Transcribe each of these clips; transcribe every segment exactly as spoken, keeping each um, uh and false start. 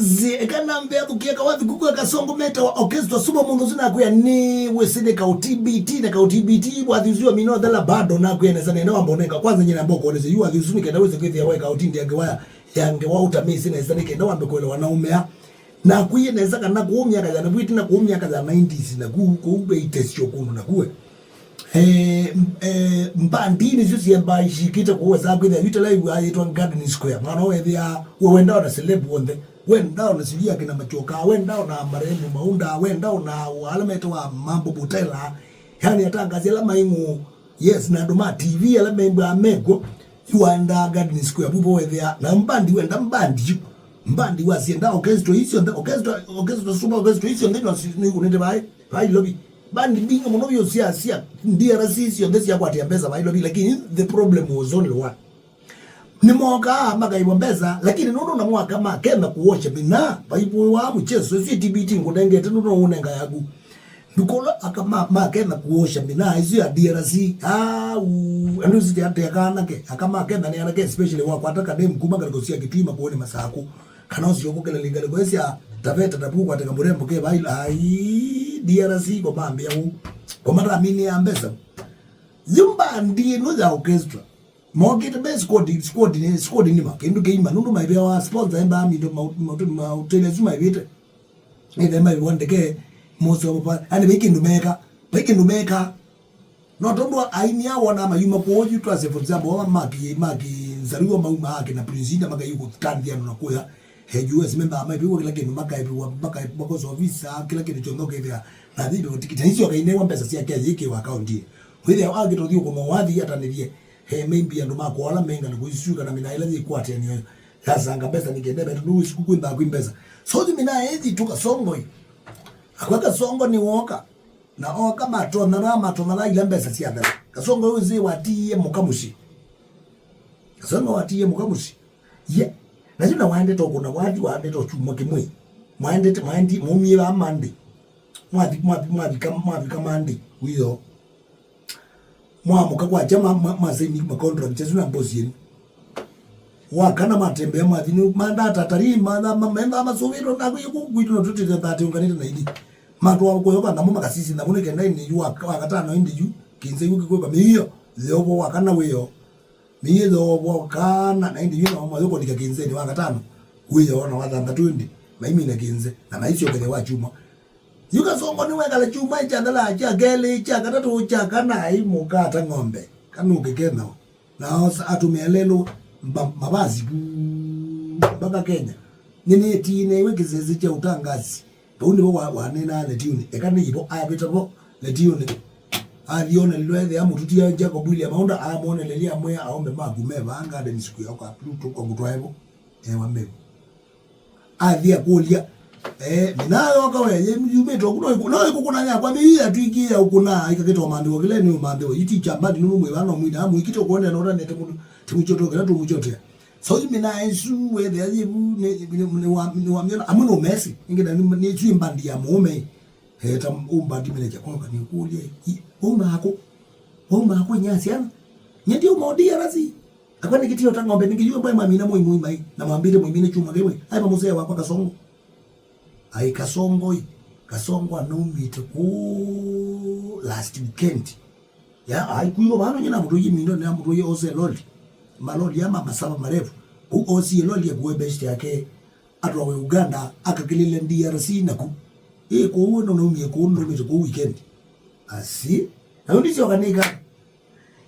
Zi, eka nambe athukia kawathi kuku ya Kasongo metawa orchestra suba mũndũ ũsu nakwĩa nĩ wĩsĩ nĩ kau T B T na kau T B T wathi ũsu wa mino thela bado nakwĩa nesa nenda wamba ũnenga. Kwanza nyina mbo kuonese yu wathi ũsu nĩ kenda wĩsĩ kwĩthĩa weka ũtindi ya ngewa ya ngewa ũtamĩsĩ nesa nĩ kenda wambe kuelewa na ũmea. Na kwĩye nesa kana kũu myaka ya na kwĩtina kũu myaka ya nineties na kũu kũu be itesio kũndũ na kuwe. Eh, eh, mbandi nĩsyo syemba ishikĩte kũu wesa kwĩthĩa yu tala yu ayĩtwa Garden Square. Mwana wethĩa we wenda ona celeb wonthe. Wenda ona Siliaki na Machoka, wenda ona Marehemu Maunda, wenda ona ala metawa Mambo Butela. Yani atangazi ala maing'ũ, yes, na andũ ma T V ala membaa mekwo. Yu wenda Garden Square vuvo wethĩa na mbandi wenda mbandi yu. Mbandi wasienda orchestra icio nthe, orchestra, orchestra super orchestra icio nthe nĩkunĩte vai vai lobi. Mbandi mbingĩ mũno vyũ sya sya D R C icio nthe syakwatia mbesa vai lobi, lakini the problem was only one. Nĩmokaa makaĩvwa mbesa, lakini nũndũ na mwaka makenda kũwosha mina vaivũĩwaa mũcheso ĩsu T B T ngũnengete nũndũ no ũnenga yaku. Ndukolo aka ma- makenda kũwosha mina ĩsu ya D R C. Au andũ ĩsu tiatea kanake aka makenda nĩ anake, especially wakwata kanemu kuma ngalĩko sya Kitui makuoni Masaku kana ũsio kũkĩla ngalĩko sya Taveta tapu kwateka mũrembo ke vai ai D R C komambĩa u komatamini ya mbesa. Yu mbandi ĩno ya orchestra mokĩte me squad, squad nĩ squad nĩma kĩndũ kĩima nũndũ maiveawa sponsor enda mindo mauteli asu maivĩte. Ĩthe maivewa ndeke mose wa papa yani vai kĩndũ meka, vai kĩndũ meka. No tondũ aini awona mayuma kũũ yu twase, for example wa maki maki nzariwa mauma ake na Prince Inda makayu kũtanthia na kũya he U S member maivewa kĩla kĩndũ makaepiwa makaepiwa kosa visa kĩla kĩndũ kyonthe kethia na thindo tikiti icio akainewa mbesa cia Kenya yĩkĩwa akaunti. Wĩthĩa agĩtũthiĩ kũno wathi atanĩthie he maybe andũ makwa ala menga na kũisuka na mina ĩla yĩkwatĩanio yasanga mbesa nĩ kenda betu nũũ isuku kwĩmbaa kwĩ mbesa. So yu mina ethi tu Kasongo ĩ. Akwa Kasongo nĩ woka na oka matona na matona na ila mbesa cia thela. Kasongo yu zĩ watiie mũka mũci. Kasongo watiie mũka mũci. Ye. Na yu na waendete ũkũna wathi waendete ũchuma kĩmwe. Mwaendete mwaendi mwaumie ba mandi. Mwathi mwathi mwavika mwavika mandi. Wiyo. Mwaamũka kwakya ma- ma- masaini macontract asu na mbosi yenu. Wakana matembea mwathi nĩ mandaa tatalii mendaa masũvĩtwe nakwĩye kũu kwitũ na tũtĩte thate ũnganĩte na ithi matwaa kũyoka namo makasisi namo nĩ kenda ĩndĩ yu wa- wakatano ĩndĩ yu kĩnza yu kĩkwĩka mĩio yovo wakana wĩyo mĩio yovo kana na ĩndĩ yu namo mayũkũlika kĩnzeni wakatano wĩyo na wathanthatũ ĩndĩ maimina kĩnze na maisyokethya wa kyumwa. Yu Kasongo nĩwekala kyumwa kya thela kya kelĩ kya katatũ kya kana aimũka ata ng'ombe kanũke kethĩwa na osa atũmĩa lelũ mba- mavasi vuu mpaka Kenya. Nĩnĩtinĩiwe kĩsese kya ũtangasi vau nĩvo wa- waneenaa letiũnĩ eka nĩ ivo avĩta vo letiũnĩ athi onelilwe ethĩa mũtutia Jacob William Maunda amwonelelya amwĩa aombe maku me vaa Garden Square kwa Pluto kwa ngũtwae vo ewa mbeu. Athi akũlya eh, mina yoka we yumĩte ũku no ĩkũkũna yakwa mĩu yatwĩkie ya ũkũna ikakĩta ũmandĩwa kĩla nĩ ũmandĩwa yu ti kyambani nũndũ mwĩva no mwina amwĩkĩte ũkũonea na ũtanete mũndũ timũkyotokela tũmũkyotea. So yu mina ĩsu wethĩa yĩvu nĩwamyona amwe no mesi ĩngĩ na nĩsu ĩmbandi ya mũũme. Eta ũmbandi mĩnekya kwaka nĩkũlya waumaa kũ? Waumaa kũ inya syana? Nye ndiuma o D R C. Akwa nĩkĩtie ũta ng'ombe nĩngĩ yu mbaĩ mamina mũi mũi mai na mambĩte mũimine kyuma kĩmwe. Ai mamũsee wakwa Kasongo. Ai Kasongo ĩ. Kasongo anaumĩte kũũ last weekend. Ya ai kuiwa vano nyina mũtũie mindo na mũtũie ose loli. Maloli ama masava marefu. Kũu osie loli akuwe best yake. Atwawe Uganda akakĩlĩle D R C naku. Ĩ kũu no naumie kũu naumĩte kũu weekend. Asi. Na ndisyoka nĩka.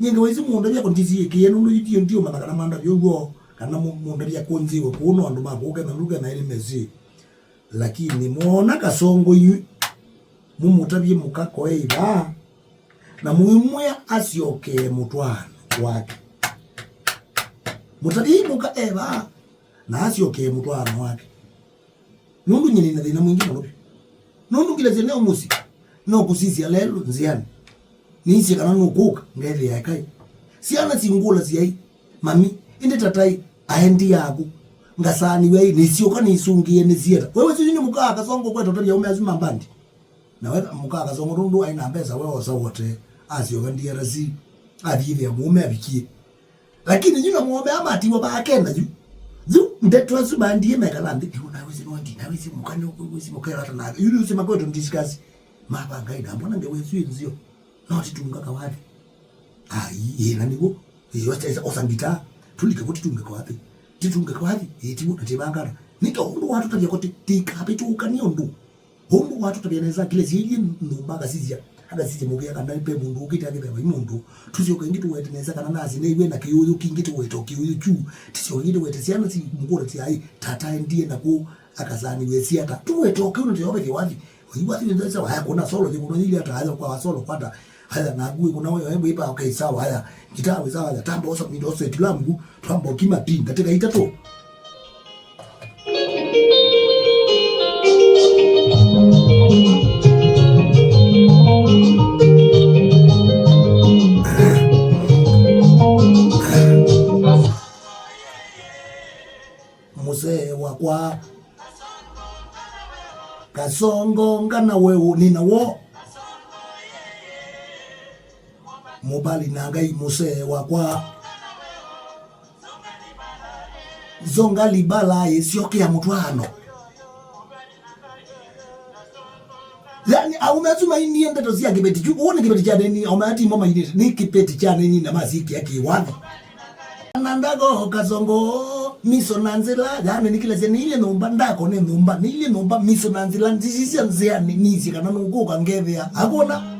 Nyingi waisi mũndavya kũndisiĩkĩe nũndũ itio ndiũmanya kana mandavya ũw'o kana mũ- mũndavya kũnzĩwe kũũ no andũ ma kũũ kena nũndũ kena ĩlĩ mesĩ. Lakini mwona Kasongo yu mũmũtavye mũka koe ivaa na mũimwĩa asyokee mũtwaano wake. Mũtavye mũka evaa na asyokee mũtwaano wake. Nũndũ nyie nĩ na thĩna mwingĩ mũno vyũ. Nũndũ ngilasya nĩ ũmũsĩ no kũsisya lelũ nzĩanĩ. Nĩisye kana nũkũka ngethĩa ekai. Syana singũlasya ai, mami, ĩndĩ tatai aendi yaku. Ngasaaniw'a ai, nĩsyoka nĩisũngĩe nĩsieta. Wewe sisi nĩ mũkaa Kasongo kweta ũtavya ũme asu ma mbandi. Na we mũkaa Kasongo nũndũ aĩ na mbesa we osa wote asyoka D R C athi ĩthĩa mũũme avikie. Lakini yu na mũũme amatiwa vaakena yu. Yu ndeto asu maendie mekala nthĩ yu nawĩsĩ No ndina wĩsĩ mũka nĩ wĩsĩ mũka ata na yule wĩsĩ makoto ndiscuss. Mavanga ina mbona ngewe sio nzio. No titunga kawathi. Ai, ĩĩ, na nĩw'o. Ĩĩ, osa, osa, osa ngitaa. Tũlike kũ titunge kwathi. Titunge kwathi. Ĩĩ, tiw'o na tĩvangana. Nĩ ta ũndũ watũtavya kũtĩ tĩkavĩtũkanie ũndũ. Ũndũ watũtavya nesa kĩla syĩilyĩ nyũmba akasisya. Akasisya mũvĩa kana ve mũndũ ũkĩte akĩthĩa vai mũndũ. Tũsyoke ĩngĩ tũwete nesa kana nasi nĩw'e na kĩũyũ kĩngĩ tũwete o kĩũyũ kyu. Tũsyoke ĩngĩ tũwete syana si mũkũla ti ai. Tata endie na kũ akasaniwe siata. Tũwete o kĩu na tũyovethya wathi. Iwa ti ndio sawa, haya kuna solo, kuna ile hata haya kwa solo kwata. Haya na ngui kuna wewe wewe ipa, okay, sawa, haya. Gitaa we sawa, haya tamba osa mindo osa etilamu, twamba okima pin katika itatu. Mũsee wakwa. Kasongo ngana weũ nĩna wo. Mũbali na Ngai mũsee wakwa. Zonga libala ĩsyokea mũtwaano. Yani, aume asu mainie ndeto sya kĩveti kyu. Ũũ nĩ kĩveti kya neni, aume atimo mainie, nĩ kĩveti kya neni na masikĩa kĩwathi. Na ndago kasongo, miso na nzĩla, yani, nĩkĩlasya nĩilye nyũmba, ndako nĩ nyũmba, nĩilye nyũmba, miso na nzĩla, ndisisya nzĩanĩ, nisye kana nũkũka ngethĩa. Akona?